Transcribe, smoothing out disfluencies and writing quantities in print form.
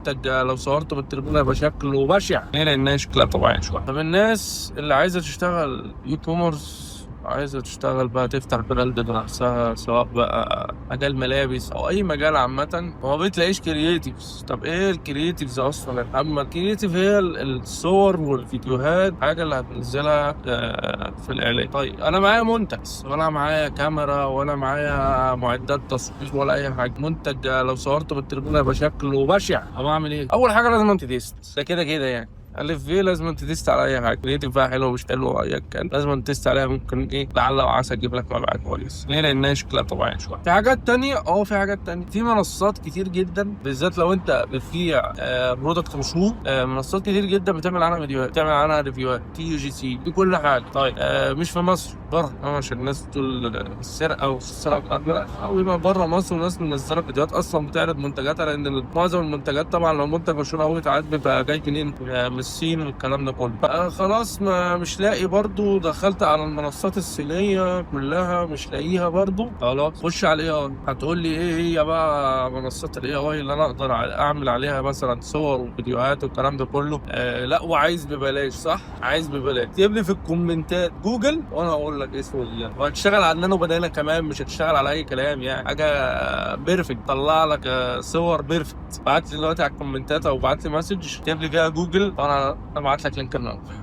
منتج لو صورته بالتليفون هيبقى شكله بشع. ليه؟ لان شكلها طبيعي شويه. طب الناس اللي عايزه تشتغل e-commerce، عايزة تشتغل بقى تفتح brand لنفسها، سواء بقى مجال ملابس أو أي مجال عامة، وما بتلاقيش creatives. طب إيه ال creatives أصلا يا محمد؟ ال creative هي الصور والفيديوهات، حاجة اللي هتنزلها في الإعلان. طيب أنا معايا منتج، ولا معايا كاميرا، ولا معايا معدات تصوير، ولا أي حاجة. منتج لو صورته بالتليفون هيبقى شكله بشع. طب أعمل إيه؟ أول حاجة لازم ت test، ده كده كده يعني الف في لازم ت test على اي حاجه، creative بقى حلو مش حلو ايا كان لازم ت test عليها، ممكن ايه لعل وعسى تجيب لك مبيعات كويس. ليه؟ لانها شكلها طبيعي شويه. في حاجات تانية، في حاجات تانية، في منصات كتير جدا، بالذات لو انت بتبيع product مشهور، منصات كتير جدا بتعمل عنها فيديوهات، بتعمل عنها review هات تي جي سي في كل حاجه. طيب مش في مصر، بره، عشان الناس تقول السرقة والسرقه، او يبقى بره مصر وناس منزله فيديوهات اصلا بتعرض منتجاتها، لان معظم المنتجات طبعا لو منتج مشهور قوي ساعات بيبقى جاي منين؟ من الصين والكلام ده كله. خلاص ما مش لاقي برضو، دخلت على المنصات الصينية كلها مش لاقيها برضو. خلاص خش على ال AI. هتقول لي ايه هي بقى منصات ال AI اللي انا اقدر اعمل عليها مثلا صور وفيديوهات والكلام ده كله؟ لا وعايز ببلاش، صح؟ عايز ببلاش. اكتب لي في ال comment ات جوجل وانا هقول لك اسمه ايه. وهتشتغل على ال Nano Banana كمان، مش هتشتغل على اي كلام، يعني حاجة perfect، طلع لك صور perfect. بعت لي دلوقتي على ال comment ات او بعت لي message اكتب لي فيها جوجل وانا ابعت لك link الموقع.